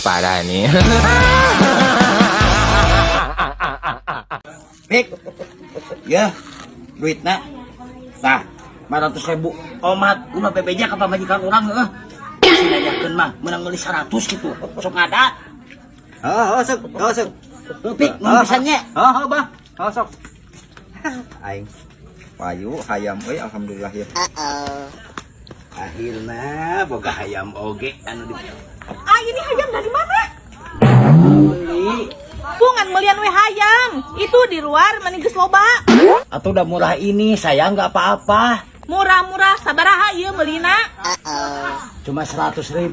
Parah nih. Pik. Ya, duitna. Tah, 500.000 omat kumaha bebeja ka pamajikan urang heuh. Si nanyakeun mah meunang meuli 100 gitu. Sok ngada. Oh, sok, oh, sok. Heuh, Pik, nuhun pisan nya. Oh, oh, bah. Oh, sok. Aing. Payu hayam euy, alhamdulillah ya. Akhirna boga hayam oge anu di Ah, ini hayam dari mana? beli. Pungan melian we hayam. Itu di luar mani geus loba. Atau udah murah ini, saya nggak apa-apa. Murah-murah sabaraha ieu meulina? Cuma 100.000,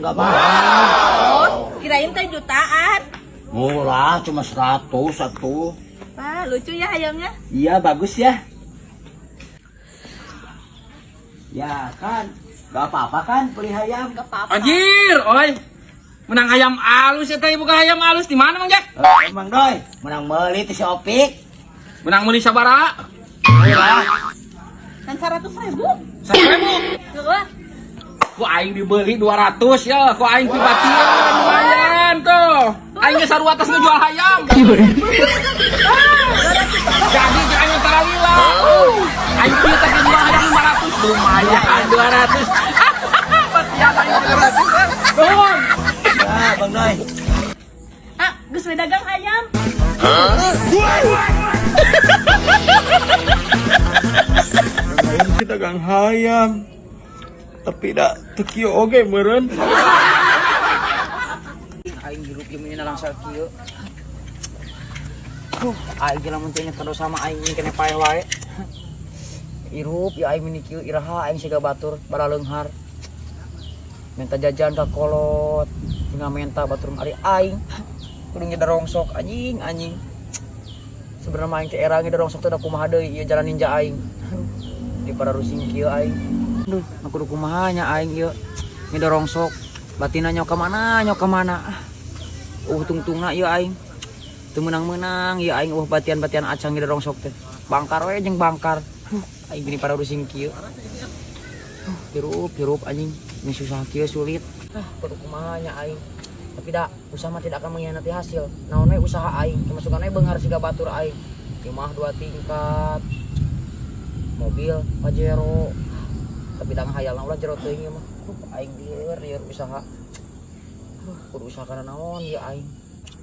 nggak mahal. Oh, kirain teh jutaan. Murah, cuma 100 satu. Wah, lucu ya hayamnya. Iya, bagus ya. Ya kan, nggak apa-apa kan beli hayam. Gak apa-apa. Anjir, oi. Menang hayam alus ya teh, bukan hayam alus di mana Mang Jack? Eh, Emang doi, menang beli tuh si Opik. Menang meuli sabaraha? Murah. Dan 100.000. 1.000. Heeh. Ku aing dibeli 200 ya, ku aing pribadian lumayan tuh. Aing geus sarua atas ngejual hayam. Jadi jeung aing tara lila. Aing kieu teh ngejual hayam 500 lumayan 200. Batian aing 200. Nuhun. Ya, Bang Doi. Ah, geus we dagang hayam. Aing dagang hayam. Tapi dak teu kieu oge meureun. Aing hirup ieu meni langsar kieu. Aing ge lamun teu inget ka dosa mah aing kene paeh wae. Hirup ya aing meni kieu iraha aing siga batur baraleunghar. Minta jajan ka kolot, tinggal menta batur mah ari aing. Kudu ngedarongsok anjing anjing. Sebenarnya mah aing teh era ngedarongsok teh da kumaha deui ieu jalan ninja aing. Di para rusing kieu aing. Aduh, aku kudu kumaha nya aing ieu ngedorongsok. Batina nyok ka mana, nyok ka mana. Tungtungna ieu aing. Teu meunang-meunang ieu aing batian-batian acang ngedorongsok teh. Bangkar we jeung bangkar. Aing gini para rusing kieu. Hirup, hirup anjing. Ini susah kieu sulit. Kudu kumaha nya aing. Tapi da usaha mah tidak akan mengkhianati hasil. Naon we usaha aing, kemasukan we beunghar siga batur aing. Imah 2 tingkat. Mobil Pajero. Tapi da ngahayalna ulah jero teuing ieu mah. Aing lieur lieur usaha. Kudu usaha kana naon ieu aing.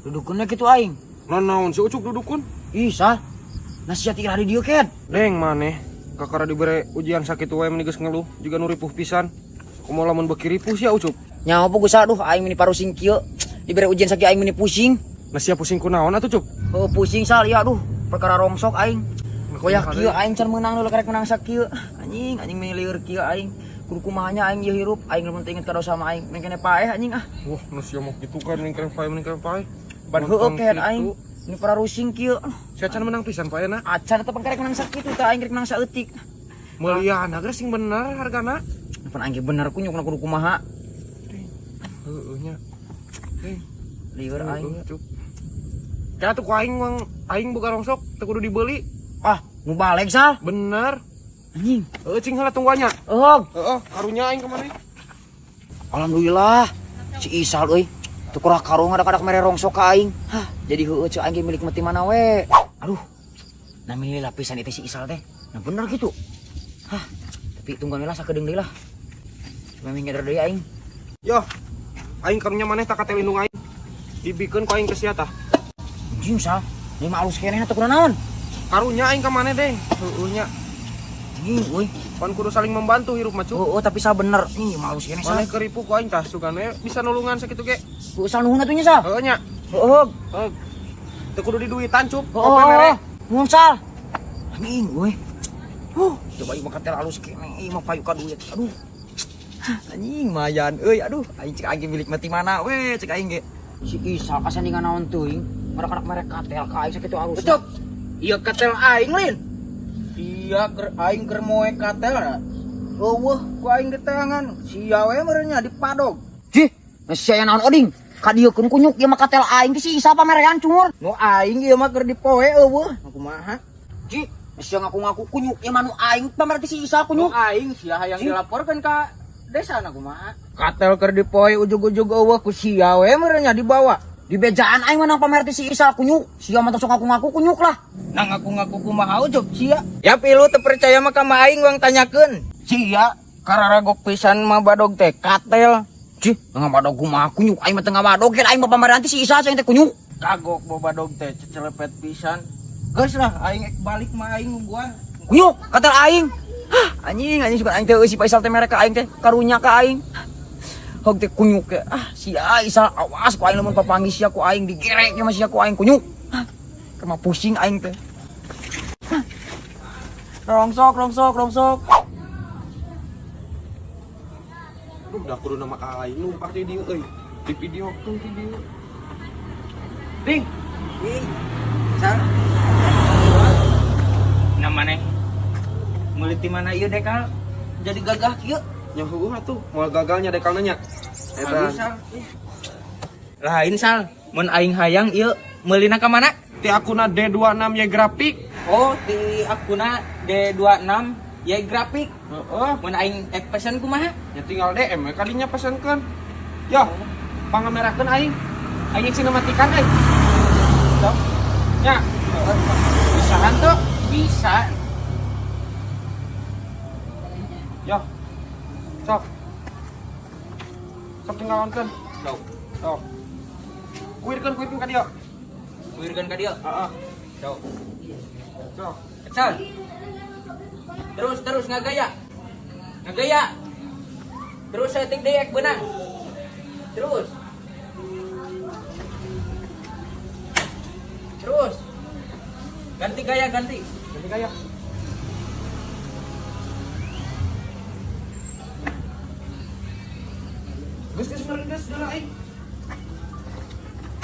Dudukeunna kitu aing. Naon si Ucup dudukun? Ih, sah. Nasihat ira di dieu ken. Deng maneh, kakara dibere ujian sakitu wae meni geus ngeluh, jiga nu ripuh pisan. Kumaha lamun beuki ripuh sia Ucup? Nyaho apa geus aduh aing meni parusing kieu. Dibere ujian sakieu aing meni pusing. Nah sia pusing kunaon atuh Cup? Heuh pusing sal ieu aduh, perkara rongsok aing. Koyak kieu aing can meunang deui karek meunang sakieu. Anjing, anjing meni lieur kieu aing. Kudu kumaha nya aing ieu hirup, aing lamun teu inget ka dosa mah aing meni kene paeh anjing ah. Wah, nu sia mah kitu kan meni kene paeh, meni kene paeh. Ban heueuh keun aing. Ini para rusing kieu. Sia can menang pisan paehna. Acan eta pan karek menang sakitu tah aing rek menang saeutik. Meulian geus sing bener hargana. Pan aing ge bener kunyukna kudu kumaha. Heueuh nya. Lieur aing. Cup. Kaya tuh ku aing mang aing boga rongsok teu kudu dibeli. Ah, nu balik sal. Bener. Anjing. Heueuh cing heula tungguannya. Eueuh. Heeh, karunya aing ka maneh. Alhamdulillah. Si Isal euy. Teu kurang karung ada-ada mere rongsok ka aing. Hah, jadi heueuh ceu aing ge milik mati mana we. Aduh. Nah milih lapisan itu si Isal teh. Nah bener gitu. Hah, tapi tungguan we lah sakedeung deui lah. Memang ngeder deui aing. Yo. Aing karunya maneh tak kate lindung aing. Dibikeun ku aing ke sia tah. Anjing sal. Ini mah alus keneh atuh kunaon? Karunya aing ka maneh deh. Heueuh nya. Anjing euy. Pan kudu saling membantu hirup mah, Cuk. Heueuh tapi sal bener. Ih, mah alus keneh sal. Maneh keripu ku aing tah sugan we bisa nulungan sakitu ge. Ku sal nuhun atuh nya sal. Heueuh nya. Heueuh. Heueuh. Teu kudu diduitan, Cup. Heueuh. Kope mere. Nuhun sal. Anjing euy. Huh, coba ieu mah katel alus keneh, ieu mah payu ka duit. Aduh. Anjing mayan euy, aduh. Aing cek aing milik mati mana we cek aing ge. Si Isal kasandingan naon teuing, ngarak-ngarak mere katel ka aing sakitu alus. Ucup. Ieu katel aing lin. Sia keur aing keur moe katel na. Eueuh ku aing diteangan, sia we meureun nya dipadog. Jih, nah sia naon oding? Ka dieu keun kunyuk ieu mah katel aing teh si Isal pamerean cungur. Nu aing ieu mah keur dipoe eueuh, kumaha? Jih, nah sia ngaku-ngaku kunyuk ieu mah nu aing pamer teh si Isal kunyuk. Nu aing sia hayang Jih. dilaporkeun ka Desa na kumaha? Katel keur dipoe ujug-ujug euweuh ku sia we meureun nya dibawa. Di bejaan aing menang pamer ti si Isal kunyuk. Sia mah sok ngaku-ngaku kunyuk lah. Nah ngaku-ngaku kumaha ujug sia. Ya pilu teu percaya mah ka aing wang tanyakeun. Sia kararagok pisan mah badog teh katel. Cih, ngabadog kumaha kunyuk aing mah teu ngabadog aing mah pameran ti si Isal aing teh kunyuk. Kagok bobadog teh cecelepet pisan. Geus lah aing ek balik mah aing nungguan. Kunyuk katel aing. Hah, anjing anjing suka aing teh euy si Faisal teh mere ka aing teh karunya ka aing. Hog teh kunyuk ke. Ah, si Isal awas ku aing lamun papanggih sia ku aing digerek mah sia ku aing kunyuk. Hah, keur mah pusing aing teh. Rongsok, rongsok, rongsok. Duh, dah kudu nama aing numpak di dieu euy. Di videokeun di dieu. Ding. Ding. Sal. Namanya meuli ti mana ieu dekal jadi gagah kieu. Nya heueuh atuh, moal gagalnya dekalna nya. Aduh, Sal. Lain Sal, mun aing hayang ieu meulina ka mana? Ti akuna D26 Y grafik. Oh, ti akuna D26 Y grafik. Heeh. Mun aing ek pesen kumaha? Ya tinggal DM we kadinya pesenkeun. Yo, pangamerakeun aing. Aing sinematikan euy. Sok. Nya. Bisaan tuh? Bisa. Yo. Sok. Sok tinggal nonton. Sok. Sok. Kuirkeun kuirkeun ka dieu. Kuirkeun ka dieu. Heeh. Sok. Sok. Sal. Terus terus ngagaya. Ngagaya. Terus setting deui ek beunang. Terus. Terus. Ganti gaya, ganti. Ganti gaya. Geus geus bener geus deuleu aing.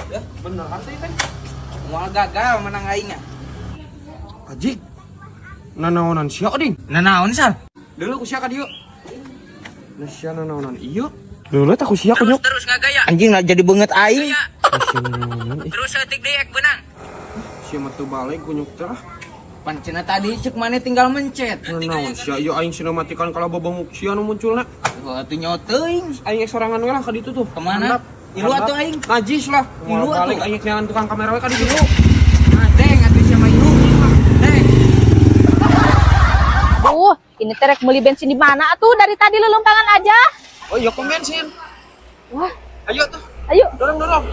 Ya, beneran teh teh. Moal gagal menang aing nya. Ajik. Nanaonan sia ding. Nanaon Sal? Deuleu ku sia ka dieu. Nah sia nanaonan ieu. Deuleu tah ku sia kunyuk. Terus ngagaya. Anjing lah jadi beungeut aing. Nah, sia nanaonan ih. Terus setik deui ek beunang. Sia mah teu balik kunyuk teh lah. Pan cenah tadi cek maneh tinggal mencet. Nanaon sia ieu aing sinematikan kalau bobonguk sia nu munculna. Heuh atuh nyaho teuing. Aing ek sorangan we lah ka ditu tuh. Kemana? Handap. Ilu atuh aing. Najis lah. Ilu Moal balik atuh. aing neangan tukang kamera we ka ditu. Nah, teng atuh sia mah ilu. Teng. Duh, ini teh rek beli bensin di mana atuh dari tadi lelumpangan aja. Oh iya pom bensin. Wah, Ayo tuh, ayo. dorong dorong.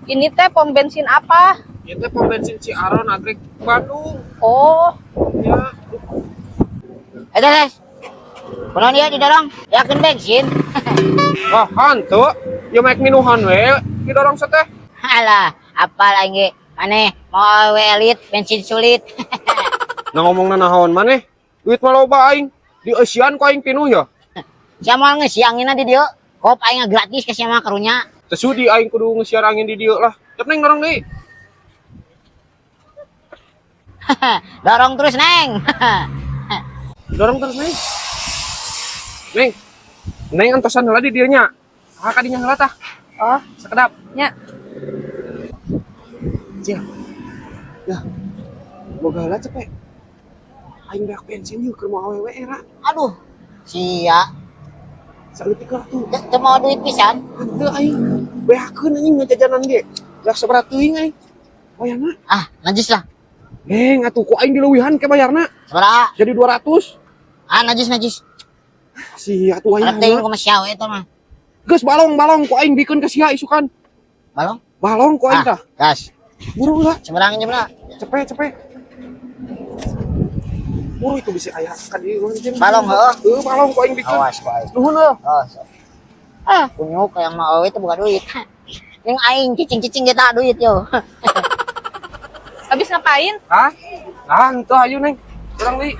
Ini teh pom bensin apa? Itu teh pom bensin Ciaron Nagreg Bandung. Oh, Ya. Eh, Des. Kunaon ieu didorong? Yakin bensin. Wah, hantu. Ya mek minuhan we, didorong seteh. Alah, apal aing ge. Maneh mau awewe elit, bensin sulit. Nah ngomongna naon maneh? Duit mah loba aing. Di eusian ku aing pinuh ya. Sia moal ngeusi anginna di dieu. Kop aing gratis ke sia mah karunya. Teu sudi aing kudu ngeusian angin di dieu lah. Yep neng dorong deui. Dorong terus, Neng. Dorong terus neng. Neng. Neng antosan heula di dieu nya. Ah kadinya heula tah. oh, Sekedap. nya. Cil. Ya. Boga heula cepet. Aing beak bensin yeuh keur mau awewe era. Aduh, sia. Saeutik lah tuh. Teu mau duit pisan. Henteu aing beakeun anjing ngajajanan ge. Beak sabaraha teuing aing. Bayarna. Ah, najis lah. Neng atuh ku aing dileuwihan ke bayarna. Sabaraha? Jadi 200. Ah, najis najis. Si atuh aing. Harap teuing kumaha sia we eta mah. Geus balong-balong ku aing bikeun ka sia isukan. Balong? Balong ku aing Ah, tah. gas. Buru lah. Sabaraha jemna? Cepet cepet. Buru itu bisa aya ka dieu. Balong heuh. Heuh balong ku aing bikeun. Awas ku aing. Nuhun heuh. Oh, so. Ah, kunyuk yang mau awewe teh bukan duit. Yang aing cicing-cicing kita duit yo. Habis ngapain? Hah? Nah, henteu ayo neng. Urang deui.